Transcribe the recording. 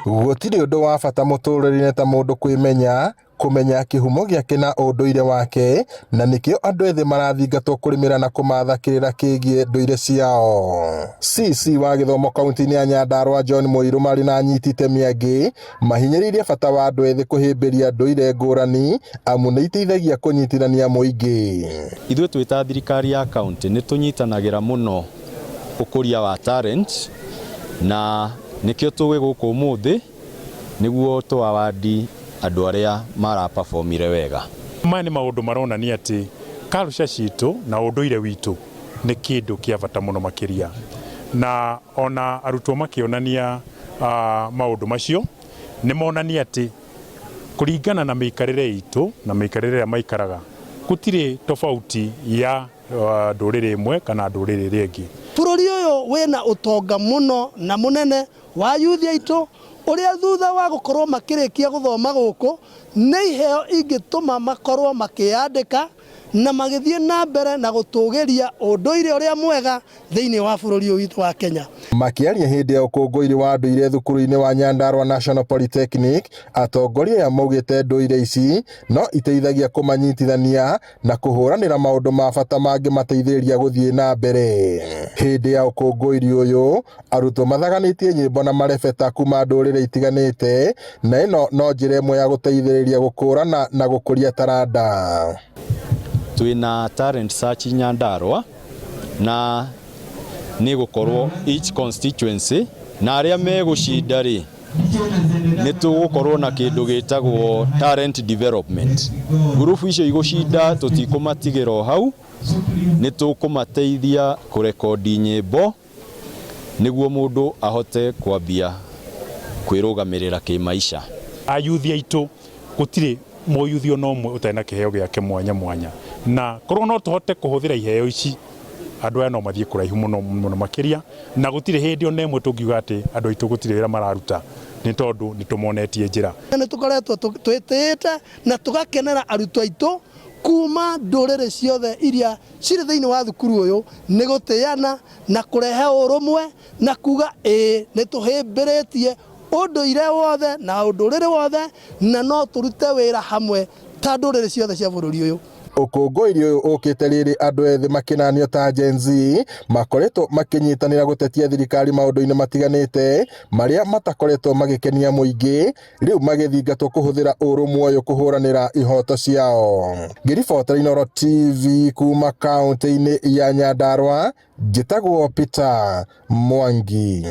Gũtirĩ ũndũ wa bata mũtũrĩre-inĩ ta mũndũ kwĩmenya, kũmenya kĩhumo gĩake na ũndũire wake, na nĩkĩo andũ ethĩ marathingatwo kũrĩmĩra na kũmatha kĩrĩra kĩgiĩ ndũire ciao. CC wa gĩthomo kaunti-inĩ ya Nyandarua John Mũirũ marĩ na anyiti itemi angĩ mahinyĩrĩirie bata wa andũ ethĩ kũhĩmbĩria ndũire ngũrani amu nĩ iteithagia kũnyitithania mũingĩ. Ithuĩ twĩ ta thirikari ya kaunti nĩ tũnyitanagĩra mũno ũkũria wa talent na nĩkĩo tũĩ gũkũ ũmũthĩ nĩguo tũ award andũ arĩa mara performire wega. Maya nĩ maũndũ maronania atĩ culture citũ na ũndũire witũ nĩ kĩndũ kĩa bata mũno makĩria, na ona arutwo makĩonania maũndũ macio nĩ monania atĩ kũringana na mĩikarĩre itũ na mĩikarĩre ĩrĩa maikaraga gũtirĩ tofauti ya ndũrĩrĩ ĩmwe kana ndũrĩrĩ ĩrĩa ĩngĩ. Bũrũri ũyũ wĩna ũtonga mũno na mũnene wa yuthi aitũ ũrĩa thutha wa gũkorwo makĩrĩkia gũthoma gũkũ nĩ iheo ingĩtũma makorwo makĩyandĩka na magĩthiĩ na mbere na gũtũgĩria ũndũire ũrĩa mwega thĩinĩ wa bũrũri ũyũ witũ wa Kenya. Makĩaria hĩndĩ ya ũkũngũĩri wa ndũire thukuru-inĩ wa Nyandarua National Polytechnic, atongoria aya maugĩte ndũire ici no iteithagia kũmanyitithania na kũhũranĩra maũndũ ma bata mangĩmateithĩrĩria gũthiĩ na mbere. Hĩndĩ ya ũkũngũĩri ũyũ, arutwo mathaganĩtie nyĩmbo na marebeta kuma ndũrĩrĩ itiganĩte, na ĩno no njĩra ĩmwe ya gũteithĩrĩria gũkũrana na gũkũria taranda. Twĩna talent search Nyandarua na nĩ gũkorwo each constituency na arĩa megũcinda rĩ nĩ tũgũkorwo na kĩndũ gĩtagwo talent development. Ngurubu icio igũcinda tũtikũmatigĩra o hau, nĩ tũkũmateithia kũrekondi nyĩmbo nĩguo mũndũ ahote kwambia kwĩrũgamĩrĩra kĩmaisha. Ayuthi aitũ gũtirĩ mũyuthi ona ũmwe ũtarĩ na kĩheo gĩake mwanya mwanya, na korwo no tũhote kũhũthĩra iheo ici andũ aya no mathiĩ kũraihu mũno mũno makĩria, na gũtirĩ hĩndĩ ona ĩmwe tũngiuga atĩ andũ aitũ gũtirĩ wĩra mararuta nĩ tondũ nĩ tũmonetie njĩra. Nĩ tũkoretwo twĩtĩĩte na tũgakenera arutwo aitũ kuma ndũrĩrĩ ciothe iria cirĩ thĩinĩ wa thukuru ũyũ nĩ gũtĩana na kũrehe ũrũmwe na kuga ĩĩ nĩ tũhĩmbĩrĩtie ũndũire wothe na ũndũrĩrĩ wothe na no tũrute wĩra hamwe ta ndũrĩrĩ ciothe cia bũrũri ũyũ. Ũkũngũĩri ũyũ ũkĩte rĩrĩ andũ ethĩ makĩnanio ta Gen Z makoretwo makĩnyitanĩra gũtetia thirikari maũndũ-inĩ matiganĩte marĩa matakoretwo magĩkenia mũingĩ, rĩu magĩthingatwo kũhũthĩra ũrũmwe ũyũ kũhũranĩra ihoto ciao. Ngĩribotera Inooro TV kuma kaũntĩ-inĩ ya Nyandarua, njĩtagwo Peter Mwangi.